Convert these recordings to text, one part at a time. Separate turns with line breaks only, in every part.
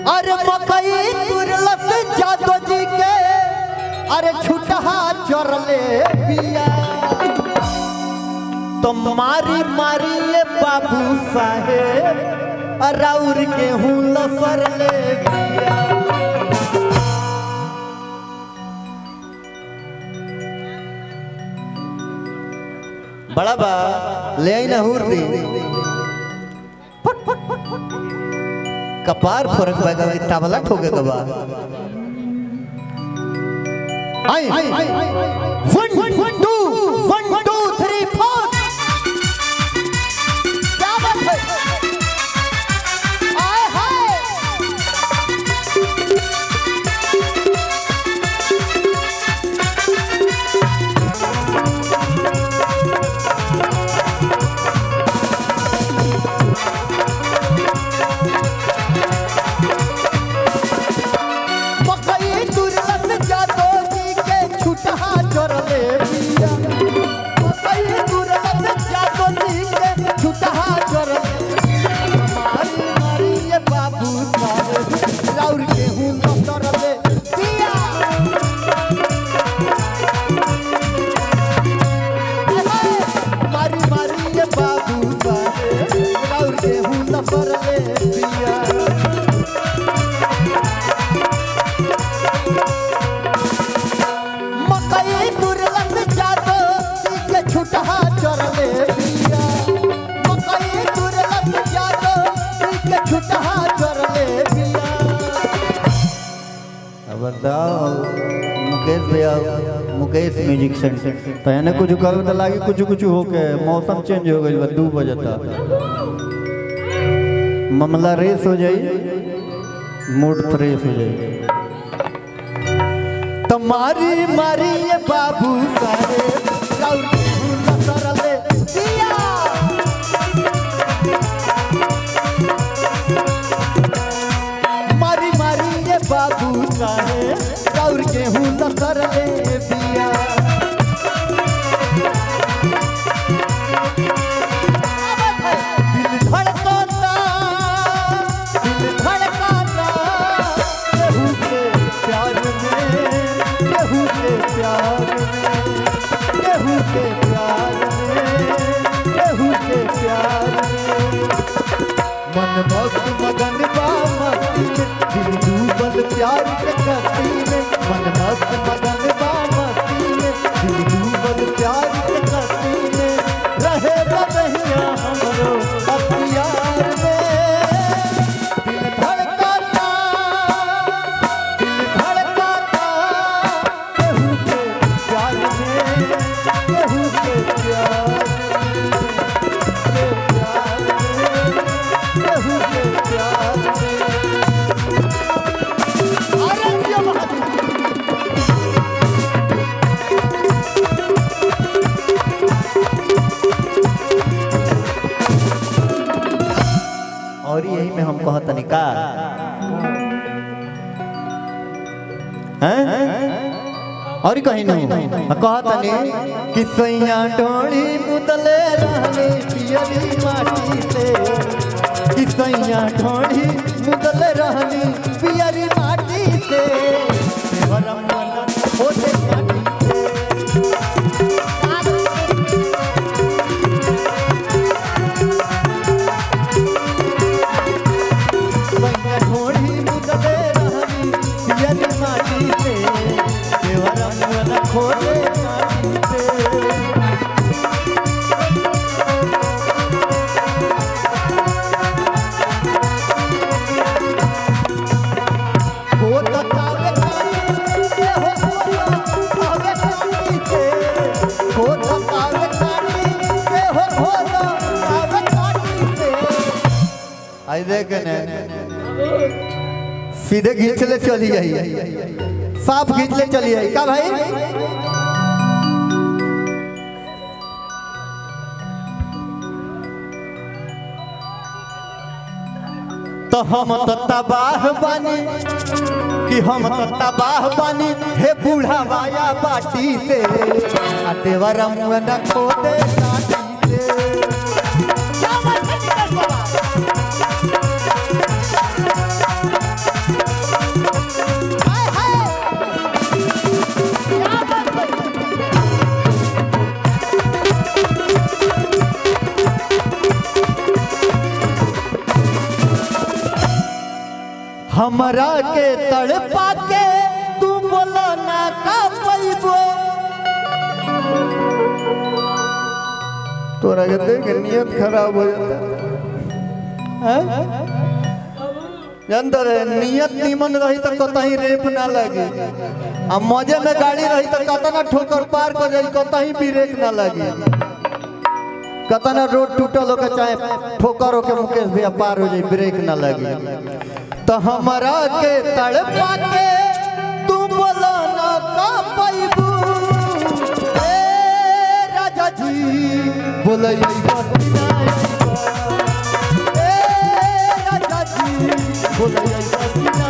अरे मकई तुरलस जादो जी के अरे छुटहा चोरले बिया। तो मारी मारी ये बाबू साहेब राउर के हूँ लसरले बिया। बड़ा बा ले आई ना हुर दी कपार फरक बा तबला ठोके के बा। आई 1 2 1 2 3 4 क्या बात है। आए हाय मकई दुर्लभ जादो जी के छुटहा चोरले बिया। मकई दुर्लभ जादो जी के छुटहा चोरले। मारी मारी ये बाबू साहेब राउर गेहूं लसरले बिया। मारी मारी ये बाबू साहेब राउर गेहूं लसरले बिया। मकई दुर्लभ जादो जी के छुटहा चोरले बिया। मकई दुर्लभ जादो जी के छुटहा चोरले बिया।
अब बताओ मुकेश भैया, मुकेश म्यूजिक सेंटर पहने कुछ करू तो लागी कुछ कुछ होके मौसम चेंज हो गई बा, 2 बजता मामला रेस हो जाई, मूड फ्रेश हो जाई।
तो मारी मारी ये बाबू साहेब राउर गेहूं लसरले बिया। मारी मारी ये बाबू साहेब राउर गेहूं लसरले बिया। दिल धड़काता, दिल धड़काता केहू के प्यार में, केहू के प्यार में, केहू के प्यार में, केहू के प्यार में। मन मस्त मगन बा मस्ती में, दिल डूबल प्यार के कश्ती में। मन मस्त मगन बा मस्ती में, दिल डूबल प्यार के कश्ती में। रहे रहिया हमरो अख्तियार में। दिल धड़काता, दिल धड़काता केहू के प्यार में, केहू के प्यार में, के प्यार में, केहू के प्यार में। अरे जिया बहादुर।
और यही में हम कहतनी का हैं और कहीं नहीं कहतनी कि सैया डोली मुदले रहनी पियरी माटी से, कि सैया डोली मुदले रहनी पियरी माटी से, देवरम मन होते माटी से। सैया ढोली मुदले रहनी पियरी माटी से, देवरम मन खोले माटी से।
हो तकावे काटी से, हो तकावे काटी से, हो तकावे काटी से, हो तकावे काटी से।
आई देख ने सीधे खींच ले चली आई, साफ खींच ले चली आई का भाई। तो हम तो तबाह बानी कि हम तो तबाह बानी हे बूढ़ा वाया बाटी से, आ देवरा मुँह न खोदे काटी से।
क्या बात है निकल बाबा।
हमरा के तड़पा के तू बोला ना का पैबो। तोरा के देख के नियत खराब हो जाता है। जानता रहे नियत निमन रही तो कतही रेप ना लगी, आ मजे में गाड़ी रही तो कतना ठोकर पार कर जाई, कतही ब्रेक ना लगी, कतना रोड टूटल होके चाहे ठोकर होके मुकेश भैया पार हो जाई, ब्रेक ना लगी। तो हमरा के तड़पा के तू बोला ना का पैबू, ए राजा जी बोलई बतिना, ए राजा जी बोलई बतिना,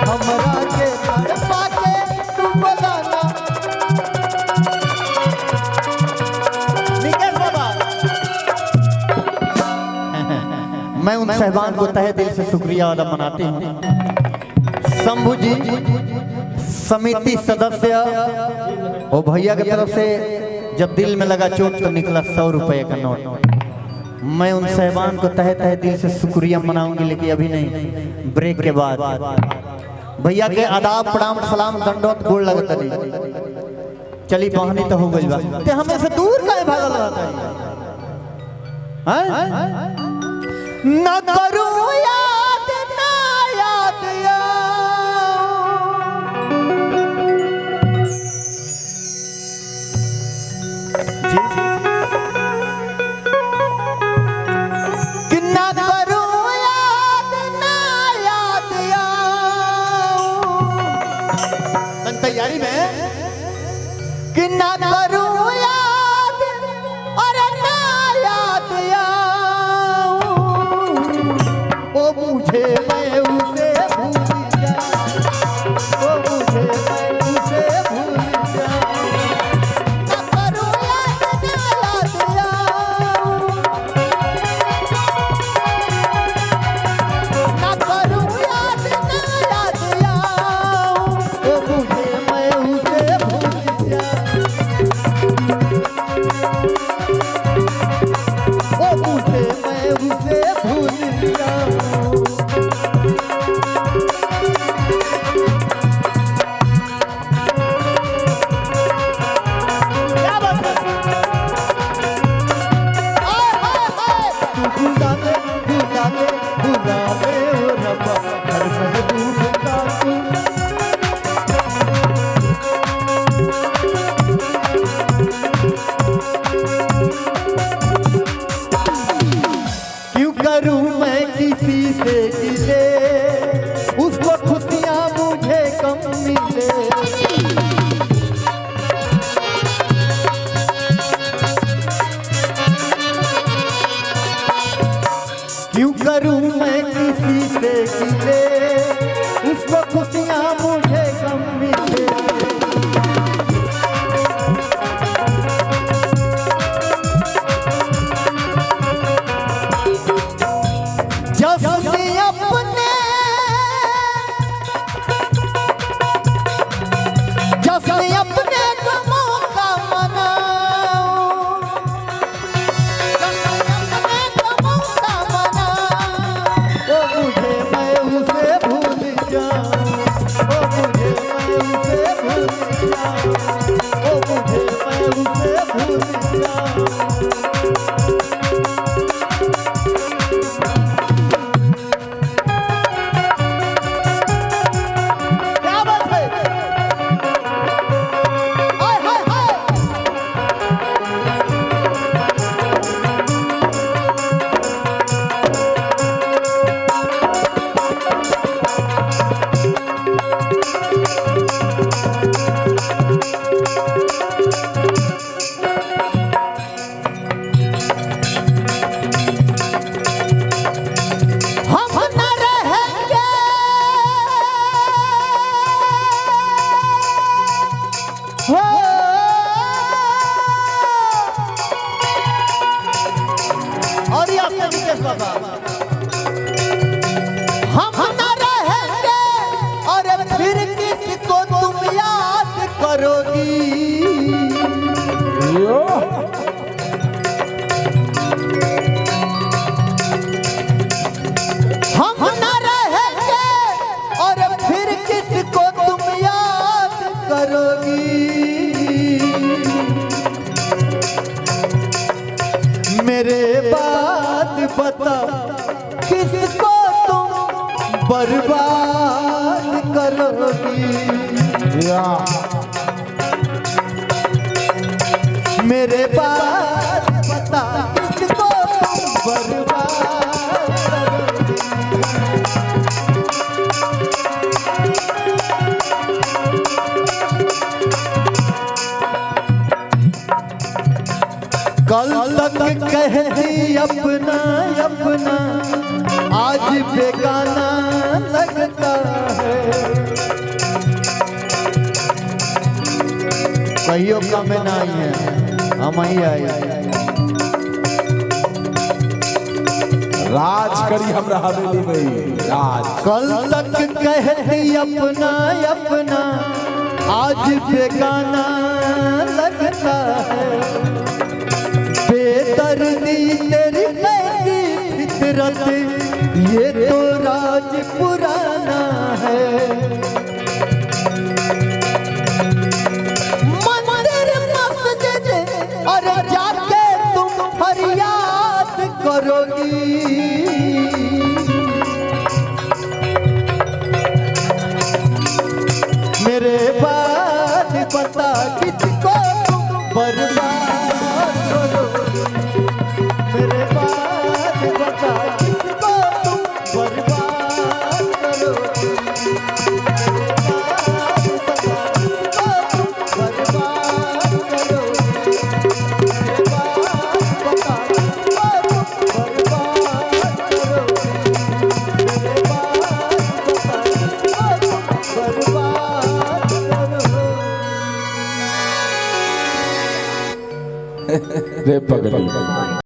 हमरा के तड़पा के तू बोला ना। निकेश बाबा, मैं उन साहबान को तहे दिल से शुक्रिया अदा मनाती हूँ। शंभू जी समिति सदस्य और भैया की तरफ से जब दिल में लगा चोट तो निकला 100 रुपये का नोट। मैं उन साहबान को तहे तहे दिल से शुक्रिया मनाऊंगी, लेकिन अभी नहीं, ब्रेक के बाद। भैया के आदाब प्रणाम सलाम दंडवत गोड़ लगता नहीं। चली बहनी तो हो गई बा, ते हमें से दूर काहे भागल रहता है? ना करूं याद ना याद जी, कि ना करूं याद ना याद आऊं। तैयारी में कि ना करूं याद और ना याद आऊं, ओ मुझे मैं उसे भूल जाऊं, ओ मुझे मैं उसे भूल जाऊं। ना करूं याद ना याद आऊं, ना करूं याद ना याद आऊं, ओ मुझे मैं उसे भूल जाऊं, ओ मुझे मैं उसे भूल जाऊं। क्या बात है? हाय हाय हाय, तू भुला दे भुला दे भुला दे ओ रब्बा, हर महबूब का तू। क्यों करूं मैं किसी से गिले, उसको खुशियां मुझे कम मिले। क्यों करूं मैं किसी से गिले, उसको खुशियां मुझे कम मिले। जश्न अपने जश्न अपने गमों का मनाऊं, जश्न अपने गमों का मनाऊं, ओ मुझे मैं उसे भूल जाऊं, ओ मुझे मैं उसे भूल जाऊं, ओ मुझे मैं उसे भूल जाऊं। क्या बात है? हाय हाय हाय, हम न रहेंगे हो, और ये आपके मुकेश बाबा, हम न रहेंगे और फिर किसको तुम याद करोगी। हम न
बाद बता किसको तुम बर्बाद करोगी। मेरे बाद बता किसको तुम बर्बाद करोगी। कल तक कहती अपना अपना, आज बेगाना लगता है। कहियो कम नहीं है, हम ही आए।
राज करी हमरा हवेली में राज।
कल तक कहती अपना अपना, आज बेगाना लगता है। बेदर्दी तेरी कैसी फितरत, ये तो राज पुराना है। मंदिर मस्जिद और जाके तुम फरियाद करोगी। मेरे बाद बता किसको तुम बर्बाद करोगी। मेरे बाद बता किसको तुम बर्बाद करोगी। मेरे बाद बता किसको तुम बर्बाद करोगी। मेरे बाद बता किसको तुम बर्बाद करोगी। मेरे बाद बता किसको तुम बर्बाद करोगी।
रे पगली।